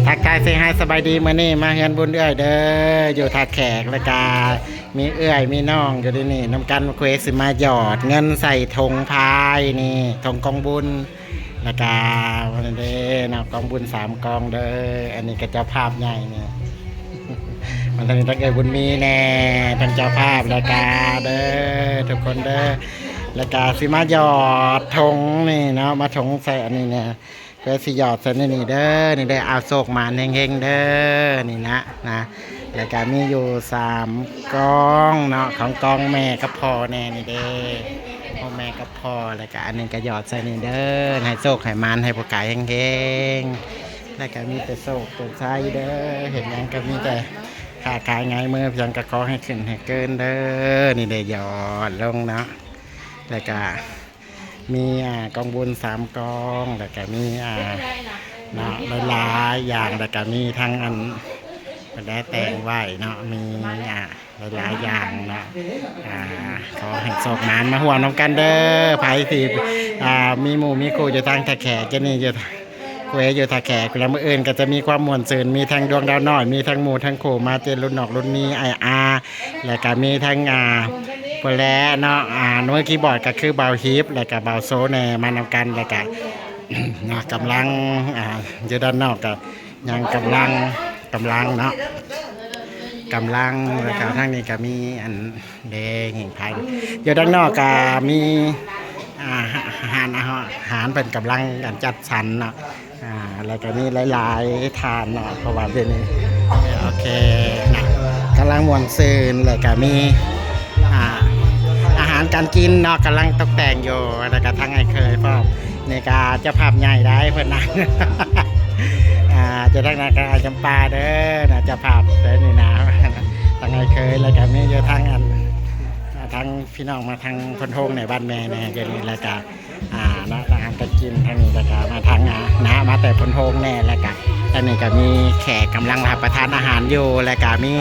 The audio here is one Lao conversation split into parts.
ທັກທາຍເຊຮາຍສະບາຍດີ ມື້ນີ້ມາເຮືອນບຸນເອື້ອຍເດີ ຢູ່ທ່າແຂກ ແລ້ວກະມີເອື້ອຍມີນ້ອງຢູ່ທີ່ນີ້ນຳກັນ. ເອື້ອຍຊິມາຫຍອດເງິນໃສ່ຖົງພາຍນີ້ ຖົງກອງບຸນ ແລ້ວກະອັນນີ້ເດ້ເນາະ ກອງບຸນສາມກອງເດີ. ອັນນີ້ກະເຈົ້າພາບໃຫຍ່ນີ້ ມັນທັງ ທັງເອື້ອຍບຸນມີແດ່ ທັງເຈົ້າພາບ ແລ້ວກະເດີ ທຸກຄົນເດີ ແລ້ວກະຊິມາຫຍອດຖົງນີ້ເນາະ ມາຖົງໃສ່ອັນນີ້ແນ່ ເພື່ອຊິຫຍອດໃສ່ໃນນີ້ເດີ ນີ້ເດີ ເອົາໂຊກໝານເຮັງໆເດີ ນີ້ນະ ນະ ແລ້ວກະມີຢູ່ສາມກອງເນາະ ຂອງກອງແມ່ກັບພໍ່ແນ່ນີ້ເດ້ ຂອງແມ່ກັບພໍ່ ແລ້ວກະອັນໜຶ່ງກະຫຍອດໃສ່ນີ້ເດີ ໃຫ້ໂຊກໃຫ້ໝານ ໃຫ້ຜູ້ຂາຍເຮັງໆ ແລ້ວກະມີແຕ່ໂຊກແຕ່ໄຊເດີ ເຮັດຫຍັງກະມີແຕ່ຄ້າຂາຍຫງາຍມື ຫຍັງກະຂໍໃຫ້ຂຶ້ນໃຫ້ເກີນເດີ ນີ້ເດ້ ຫຍອດລົງເນາະ ແລ້ວກະ ມີ ອ່າ ກອງບຸນສາມກອງ ແລ້ວກະມີ ອ່າ ເນາະ ຫຼາຍໆຢ່າງ ແລ້ວກະມີທັງອັນ ເພິ່ນໄດ້ແຕ່ງໄວ້ເນາະ ມີ ອ່າ ຫຼາຍໆຢ່າງເນາະ ອ່າ ຂໍໃຫ້ໂຊກໝານ ມາຮ່ວມນຳກັນເດີ ໃຜທີ່ ອ່າ ມີໝູ່ມີຄູ່ຢູ່ທາງທ່າແຂກ ເຈນີ້ຢູ່ ຄູເອຢູ່ທ່າແຂກ ແລ້ວມື້ອື່ນກໍຈະມີຄວາມມ່ວນຊື່ນ ມີທັງດວງດາວນ້ອຍ ມີທັງໝູ່ທັງຄູ່ ມາເຈນລຸ້ນນອກລຸ້ນມີ ອ້າຍອາ ແລ້ວກະມີທັງ ອ່າ ພຸ້ນແຫຼະເນາະ ອ່າ ມືຄີບອດກໍຄືບ່າວຮິບ ແລ້ວກະບ່າວໂຊແນ່ ມານຳກັນ ແລ້ວກະ ເນາະ ກຳລັງ ອ່າ ຢູ່ດ້ານນອກກໍຍັງກຳລັງ ກຳລັງເນາະ ກຳລັງ ແລ້ວກະທາງນີ້ກະມີອັນ ເດ້ ຫິ້ງພະ ຢູ່ດ້ານນອກກະມີ ອ່າ ອາຫານ ອາຫານເພິ່ນກຳລັງ ອັນ ຈັດສັນເນາະ ອ່າ ແລ້ວກະມີຫຼາຍໆທ່ານເນາະ ເພາະວ່າດຽວນີ້ ໂອເຄນະ ກຳລັງມ່ວນຊື່ນ ແລ້ວກະມີ ອ່າ ອາຫານການກິນເນາະ ກຳລັງຕົກແຕ່ງຢູ່ ແລ້ວກະທັງອ້າຍເຂີຍພ້ອມ ນີ້ກະເຈົ້າພາບໃຫຍ່ໄດ໋ ເພິ່ນນະ ອ່າ ຈະທັງນັ້ນກະອ້າຍຈຳປາເດີນະ ເຈົ້າພາບເດີນີ້ນະ ທັງອ້າຍເຂີຍ ແລ້ວກະມີຢູ່ທັງອັນ ອ່າ ທັງພີ່ນ້ອງມາທາງໂພນໂຮງໃນບ້ານແມ່ແນ່ ດຽວນີ້ ແລ້ວກະ ອ່າ ເນາະ ທາງອາຫານການກິນທາງນີ້ ແລ້ວກະມາທາງ ອ່າ ນະ ມາແຕ່ໂພນໂຮງແນ່ ແລ້ວກະທາງນີ້ກະມີແຂກກຳລັງຮັບປະທານອາຫານຢູ່ ແລ້ວກະມີ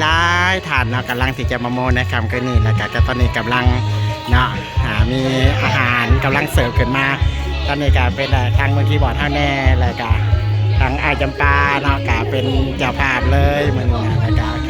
ຫຼາຍໆທ່ານເນາະ ກຳລັງທີ່ຈະມາໂມໃນຄ່ຳຄືນນີ້ ແລ້ວກະ ກະຕອນນີ້ກຳລັງ ເນາະ ອ່າ ມີອາຫານກຳລັງເສີບຂຶ້ນມາ ຕອນນີ້ກະເປັນ ເອີ ທາງມືຄີບອດເຮົາແນ່ ແລ້ວກະທາງອ້າຍຈຳປາເນາະ ກະເປັນເຈົ້າພາບເລີຍມື້ນີ້ນະ ແລ້ວກະ ໂອເຄ